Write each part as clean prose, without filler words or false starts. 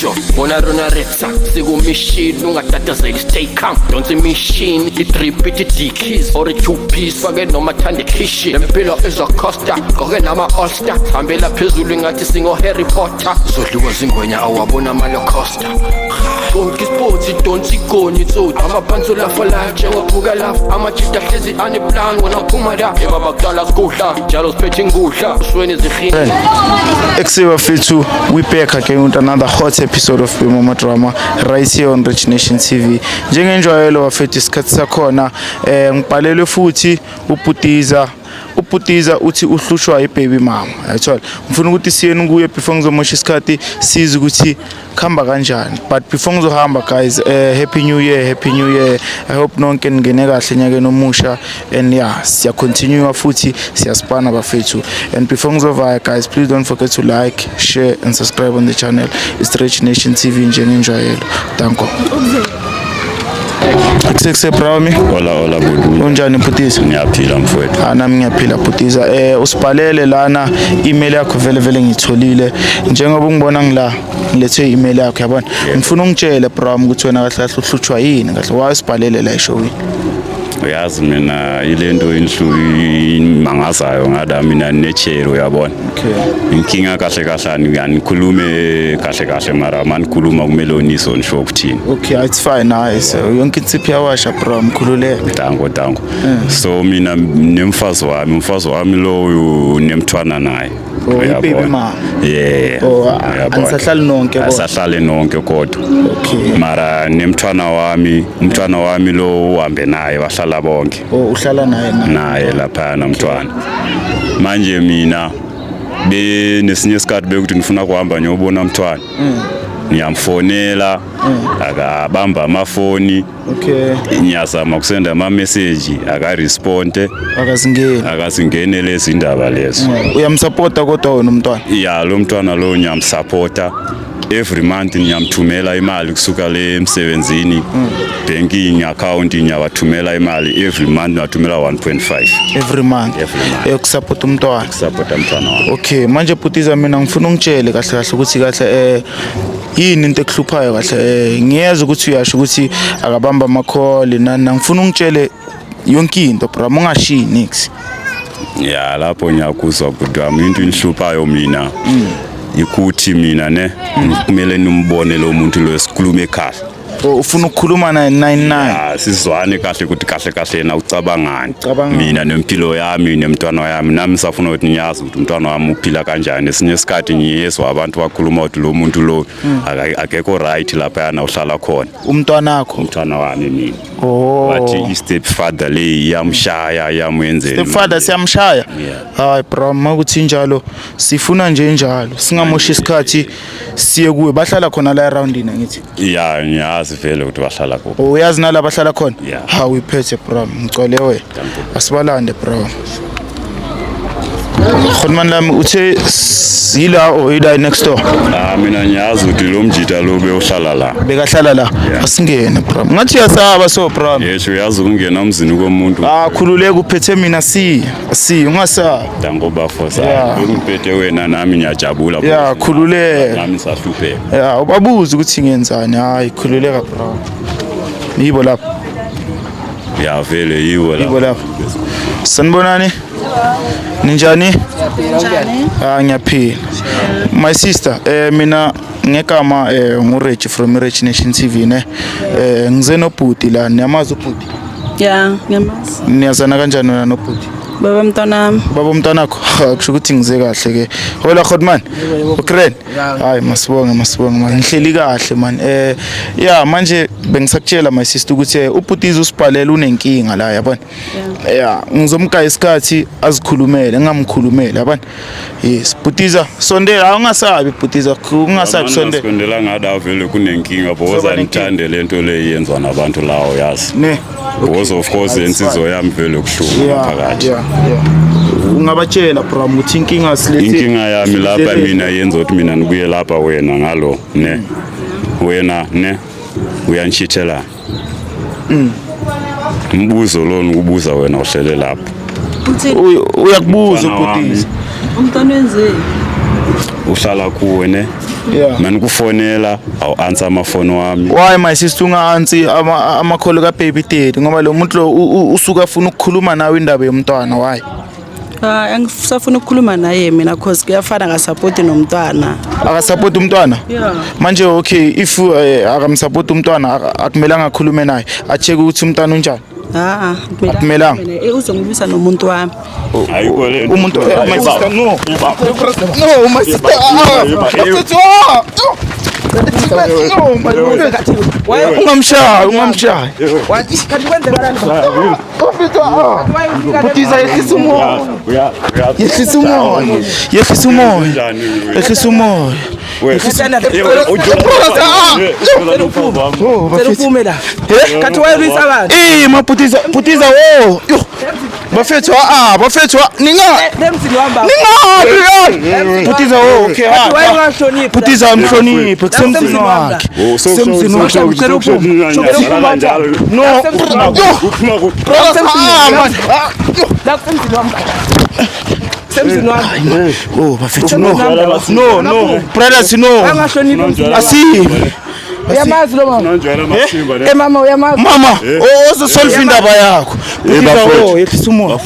Sure, bona rona retsa sikumishini, ungatatazeli, stay calm, donsa imishini, i-drip ithi dickies or i-two piece, fake noma thanda ikhishi, lempilo izocosta, gqoke nama-all-star, hambela phezulu ingathi singo-Harry Potter, zodliwa zingwenya awabona amalocosta, konke isipotsi donsa igoni itsotsi, amapantsula for life njengophuka lapha, amajita ahlezi aneplan, wona phuma la ebaba kudala sigudla njalo siphethe ingudla usweni zihini. Ekuseni fethu, we back again with another hot episode of Bemoma Drama right here on Rich Nation TV. Njengenjwayelo bafethu, isikhathi sakhona ngibhalelwe futhi ubhutiza. Ubhutiza uthi uhlushwa ibaby mama. Yayithola. Ngifuna ukuthi siyeni kuye before ngizomosha isikhathi, size ukuthi khamba kanjani. But before ngizohamba guys, happy new year, happy new year. I hope nonke ningene kahle enyakeni omusha and yeah, siya continue futhi siyasipana bafethu. And before ngizovaya guys, please don't forget to like, share and subscribe on the channel. It's Rich Nation TV njengenjwayelo. Danko. Kusekuse bro. Hola, hola budu. Unjani bhutiza? Ngiyaphila mfowethu. Ah, nami ngiyaphila bhutiza. Usibhalele lana email yakho, vele vele ngitholile. Njengoba ungibona ngila ngilethe i-email yakho, yabona. Ngifuna ungitshele bro ukuthi wena kahle kahle uhlutshwa yini kahle. Why usibhalele la eshowini? Uyazi mina ilento inhlu imangazayo ngada mina nechero, uyabona. Inkinga kahle kahle anikhulume kahle kahle, mara manikhuluma kumele uniso nisho ukuthini. Okay, it's fine. Nice. Yonke insiphi yawasha bro, mkhululeke. Danko, danko. So mina nemfazi wami, umfazi wami loyo nemthwana naye. Oh, Uyabona? i-baby mama. Yeah. Oh, Uyabona? anisahlali nonke kodwa? Asahlali nonke kodwa. Okay. Mara nemthwana wami, umthwana wami lo uhambe naye, bahlala bonke. Oh, uhlala naye na? Naye laphana mntwana. Manje mina be nesinye isikhathi bekuthi ngifuna kuhamba ngiyobona umntwana, ngiyamfonela, akabamba amafoni. Ngiyazama kusenda ama-message, akaresponde. Akazingeni. Akazingene lezi indaba lezo. Uyamsupporta kodwa wena umntwana? Ya, lo mntwana lo ngiyamsupporta. Every month ngiyamthumela imali kusuka le emsebenzini, banking account, ngiyawathumela imali every month, ngiwathumela 1.5. Every month? Every month. Eyokusupporta umntwana. Supporta mntwana wami. Okay, manje bhutiza, mina ngifuna ungitshele kahle kahle ukuthi kahle yini into ekuhluphayo kahle. Ngiyezwa ukuthi uyasho ukuthi akabamba ama-call nani, ngifuna ungitshele yonke into bro, ungashiyi nix. Ya, lapho ngiyakuzwa bhuti wami. Into inhluphayo mina ikuthi mina ne kumele nimbone lo muntu lo, sikhulume kahle. Oh, ufuna ukukhuluma naye 99? Ya, sizwane kahle ukuthi kahle kahle yena ucabangani. Ucabangani. Mina nempilo yami nemntwana yami, nami safuna ukuthi ngiyazi ukuthi umntwana wami uphila kanjani. Esinye isikhathi ngiyezwa abantu bakhuluma ukuthi lo muntu lo akekho right laphayana uhlala khona. Umntwanakho? Umntwana wami mina. Oh. Bathi i-step father le iyamshaya, iyamwenzela. Stepfather siyamshaya? Yeah. Hayi bro, makuthi njalo sifuna nje njalo singamoshi isikhathi, siye kuwe. Bahlala khona la eroundini angithi? Ya, ngiyazi vele ukuthi bahlala kuphi. Oh, uyazi nala bahlala khona? Yeah. Hawu, iphethe bro, ngicole wena. Asibalande bro. Khonman lami uthe yila or yila next door? Ah, mina ngiyazi ukuthi lo mjita lo bewuhlala la. Bekahlala la? Yeah. Asingene bro. Ngathi uyasaba so bro. Yesho, uyazi ukungena emzini komuntu. Ah, khululeka, uphethe mina, si si ungasabi. Danko bafosa. Ungiphethe wena, nami ngiyajabula. Yeah, khululeka. Nami sahlupheka. Ya, ubabuze ukuthi ngenzani. Hayi, khululeka bro. Yibo lapha? Ya, vele yiwo la. Yibo lapha. Sanibonani. Ninjani? Ah, ngiyaphila. My sister, mina ngegama nguReg from Rich Nation TV ne. Ngize nobhuti la, niyamazi ubhuti? Ya, ngiyamazi. Niyazana kanjani wena nobhuti? Baba mntwana. Baba umntanakho? Ha, kusho ukuthi ngize kahle ke. Hola Khotman. Ukren. Hayi, masibonge, masibonge man. Ngihleli kahle man. Ya, manje bengisakutshela my sister ukuthi ubhutiza usibhalela, unenkinga la, yabona. Ya, ngizomgaya isikhathi azikhulumele, ngingamkhulumeli, yabona. Yes, bhutiza sondela, awungasabi bhutiza, ungasabi, sondela. Sondela ngada, vele kunenkinga Kuzoba because nenkinga. angithande lento le iyenzwa nabantu lawo, yazi. Ne. Because of course insizwa yami vele kuhlungu phakathi. Yeah. Ungabatshela bro ukuthi inkinga silethe. Inkinga yami lapha mina yenza ukuthi mina nibuye lapha, wena ngalo ne. Wena ne uyanchithela. Umbuzo lo ngikubuza wena uhlele lapha. Uthi Uyakubuza Umfana wami. ubhutiza. Umntwana wenzeni? Uhlala kuwe ne. Yeah. Manikufonela awu-answer amafoni wami. Why, my sister, unga-answer ama-call ka-baby daddy? Ngoba lo muntu lo usuke afuna ukukhuluma nawe indaba yomntwana. Why? Hayi, angisafuna ukukhuluma naye mina, cause kuyafana ngasapoti nomntwana. Akasapoti umntwana? Yeah. Manje okay, if akamsapoti umntwana, akumelanga akhulume naye, a-check ukuthi umntwana unjani? Ah, Akumelanga. Uzongilwisa nomuntu wami. Ayikho le nto. Umuntu, my sister, no, no, my sister, ah, ah, no, my sister, ungamshayi, ungamshayi. Bhutiza, yehlisa umoya, yehlisa umoya, yehlisa umoya, yehlisa umoya. Oh, bafethu. Uphume la. Eh? Kanti wayelwisa abantu. Eh, mabhutiza, bhutiza, wo yo, bafethu, ah, bafethu, ninga Lemzini wami baba. ningabi bhutiza wo, okay. Kanti Ah, wayengahloniphi. bhutiza, amhloniphe, kusemzini wakhe, kusemzini wakhe. No, yo, brothers, ah, man. Ah, yo. La kusemzini wami. Semzini wami. Oh, bafethu, no, no, no, brothers, no. Angahloniphi emzini wami. Asibi. Uyamazi lo mama? Eh mama, uyamazi? Mama, ozosolve indaba yakho. Bhutiza, Bafowethu. wo, yehlisa umoya.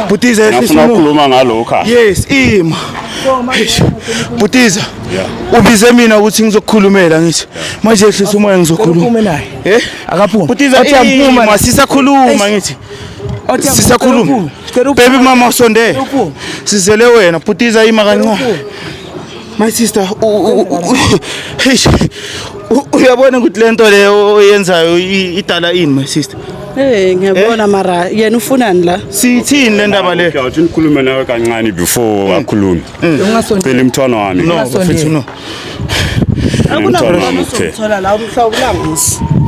Bhutiza, yehlisa Ngifuna umoya. ukukhuluma ngalokhu. Yes, ima. Eish, bhutiza, ubize mina ukuthi ngizokukhulumela, ngithi manje yehlisa umoya, ngizokhuluma. Uphume naye. Eh? Akaphumi. Bhutiza, Othi aphuma. ima, sisakhuluma, ngithi Othi sisakhuluma. Cela uphume. Baby mama, usondele. Uphume. Sizele wena, bhutiza, ima kancane. My sister, eish, uyabona ukuthi lento leyo oyenzayo idala ini, my sister? Eh, ngiyabona, mara yena ufunani la? Sithini le ndaba le? Uthi nikhulume nawe kancane before akhulume. Ungasondeli. Cela umntwana wami. No, bafethu, no. Umntwana wami kuphela. Akunamntwana la, umhlawulanga.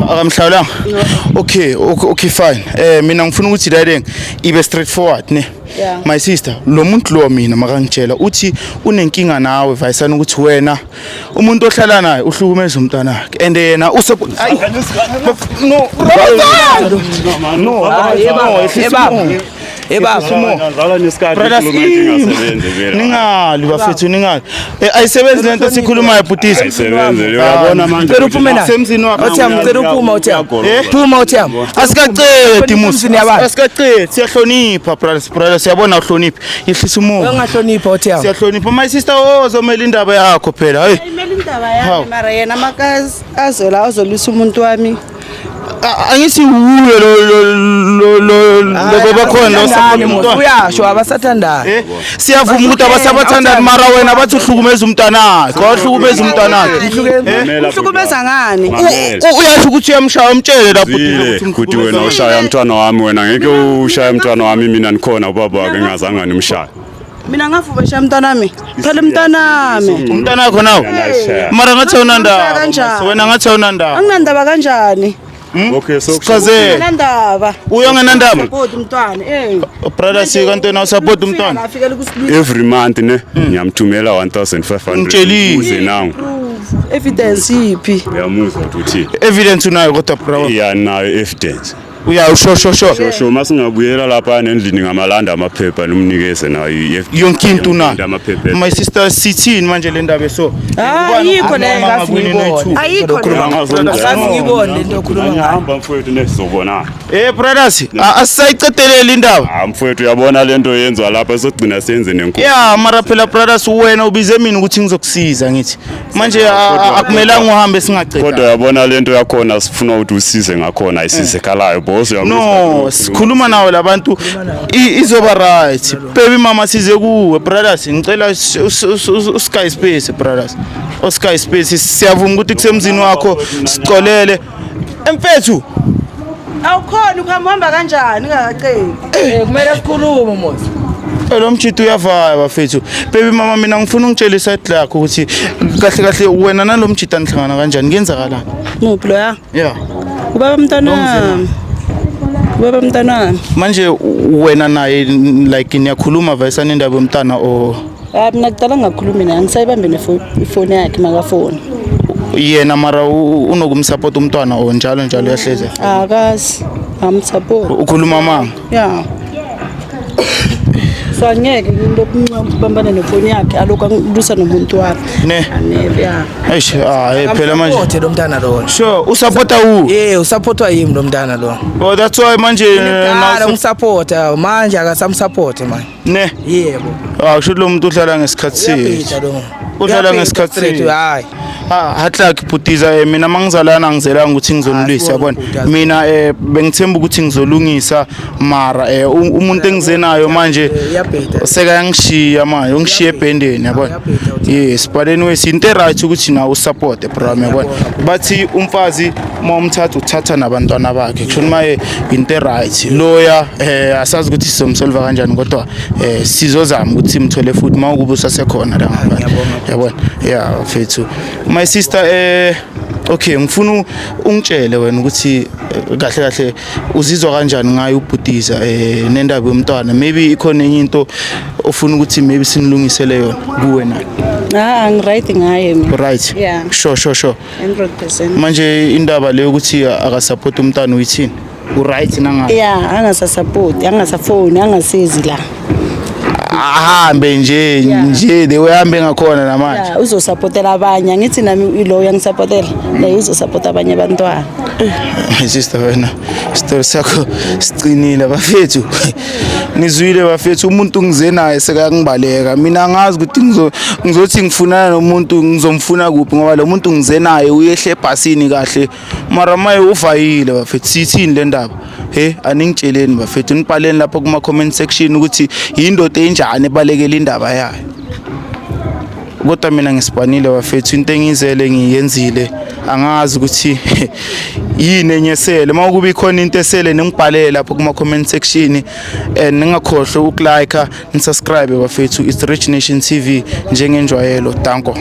Akamhlawulanga. Okay, fine. Mina ngifuna ukuthi la ibe straightforward ne. Yeah. My sister, lo muntu lo mina makangitshela uthi unenkinga nawe vayisana ukuthi wena umuntu ohlala naye uhlukumeza umntwana wakhe and yena use. Ay, no, no, no, Eh baba. Eh baba. Dlala nesikhathi. Brothers, ikhuluma into ingasebenzi vele. Ningali, bafethu, ningali. Ayisebenzi lento sikhulumayo, bhutisa. Ayisebenzi le, uyabona manje. Cela uphume naye. Semzini wakho. Othi ngicela uphuma, uthi Eh? phuma, uthi Asikacedi musi. Emzini yabantu. Asikacedi, siyahlonipha, brothers, brothers, siyabona uhloniphi. Yehlisa umoya. Ungahlonipha, uthi Siyahlonipha, my sister, ozomela indaba yakho phela. Hey. Imele indaba Hawu. yami, mara yena makazi azola azolwisa umuntu wami. Angithi wuye lo lo lo lo lo bakhona lo support umntwana. Uyasho abasathandani. Eh, siyavuma ukuthi abasabathandani, mara wena bathi uhlukumeza umntanakhe. Wahlukumeza umntanakhe. Mamela, Uhlukumeza ngani? Mamela. Uyasho ukuthi uyamshaya, umtshele lapho Zile ukuthi kuthi wena ushaya umntwana wami, wena ngeke ushaya umntwana wami, mina nikhona, ubaba wakhe ngingazange nimshaye. Mina ngavuba shaya mntwanami. Phela umntwanami. Umntanakho nawe. Uyashaya. Mara ngathi awunandaba. Kanjani? Wena ngathi awunandaba. Anginandaba kanjani? Okay, so Sichazele. Anginandaba. Uyangenandaba? Support umntwana. Eh. Brother, sika ntwena usupport umntwana. Afikele kusilwisa. Every month ne ngiyamthumela 1500. Ngitshelile. Uze nawo. Evidence yiphi? Uyamuzwa ukuthi uthini? Evidence unayo kodwa, bro? Iya, nayo evidence. Uya sho sho sho. Sho sho, masingabuyela lapha endlini ngamalanda amaphepha nimnikeze nayo i-evidence. Yonke into unayo. Amaphepha. My sister, sithini manje le ndaba eso? Ah, ayikho le. Ayikho le. Akazi ngibone lento okhuluma ngayo. Ngihamba mfowethu, nesizobonana. Eh brothers, asisayicedeleli indaba. Ah mfowethu, uyabona lento yenziwa lapha, sogcina senze nenkulu. Ya, mara phela brothers, wena ubize mina ukuthi ngizokusiza, ngithi manje akumelanga uhambe singaceda. Kodwa uyabona lento yakhona sifuna ukuthi usize ngakhona, ayisizekhalayo boss. No, sikhuluma nawe labantu, izoba right. Baby mama, size kuwe, brothers, ngicela usky space, brothers. Osky space, siyavuma ukuthi kusemzini wakho, sicolele. Emfethu. Awukhona ukuhamba, uhamba kanjani ungakaceli? Eh, kumele sikhulume mos. Lo mjito uyavaya, bafethu. Baby mama, mina ngifuna ungitshele iside lakho ukuthi kahle kahle wena nalo mjito anihlangana kanjani, kuyenzakalani? Muphi loya? Yeah. Ubaba mntanami. Ubaba mntanami. Manje wena naye like niyakhuluma vayisana indaba yomntana or? Ah, mina kudala ngingakhulumi naye, angisayibambi nefoni yakhe makafoni. Yena mara unokumsupport umntwana or njalo njalo uyahleze? Akazi. Amsupport. Ukhuluma manga? Yeah. So angeke ngilokubambana nefoni yakhe alokhu angilwisa nomuntu wami. Ne. Anele, ya. Eish, ah, phela manje. Support lo mntana lo. Sure, usupporta who? Yeah, usupportwa yimi lo mntana lo. Oh, that's why manje Kudala ngisupporta, manje akasamsupport manje. Ne. Yebo. Ah, kusho lo muntu udlala ngesikhathi sethu. Uyabhida lo. Udlala Uyabhida ngesikhathi straight, sethu. hayi. Ah, hatlak bhutiza, mina mangizalana ngizelanga ukuthi ngizonilwisa, Asibone, yabona. bhuti. Mina bengithemba ukuthi ngizolungisa, mara umuntu engizenayo manje Uyabhida. sekayangishiya manje, ungishiya ebhendeni, yabona. Uyabhida, uthi. Yes, but anyways, into right ukuthi nawe usupport, bro, yabona. Bathi umfazi uma umthatha uthatha nabantwana bakhe, kusho maye into right loya. Asazi ukuthi sizomsolva kanjani, kodwa sizozama ukuthi simthole futhi uma ukuba usasekhona la ngaphandle. Ngiyabonga. Yabona, yeah, mfethu, my sister, okay, ngifuna ungitshele wena ukuthi kahle kahle uzizwa kanjani ngayo ubhutiza nendaba yomntwana. Maybe ikhona enye into ofuna ukuthi maybe sinilungisele yona kuwe naye. Ah, ngiright ngaye mina. Right? Yeah. Sure. 100%. Manje indaba leyo ukuthi akasupport umntwana, uyithini? Uright nangayo? Yeah, angasasupport, angasafoni, angasizi la. Ahambe nje nje the way ahambe ngakhona namanje. Yeah, uzosupportela abanye. Angithi nami ilo uyangisupportela. Naye uzosupporta abanye abantwana. My sister, wena isitori sakho sicinile, bafethu. Nizwile, bafethu, umuntu ngize naye sekayangibaleka. Mina angazi ukuthi ngizothi ngifunana nomuntu, ngizomfuna kuphi, ngoba lo muntu ngize naye uyehle ebhasini kahle, mara maye uvayile. Bafethu, sithini le ndaba? He, aningitsheleni, bafethu, nibhaleni lapho kuma comment section ukuthi yindoda enjani ebalekela indaba yayo. Kodwa mina ngisibhanile, bafethu, into engizele ngiyenzile. Angazi ukuthi yini enye esele. Uma kuba ikhona into esele, ningibhalele lapho kuma comment section and ningakhohlwa ukulike, nisubscribe, bafethu. It's Rich Nation TV njengenjwayelo. Danko.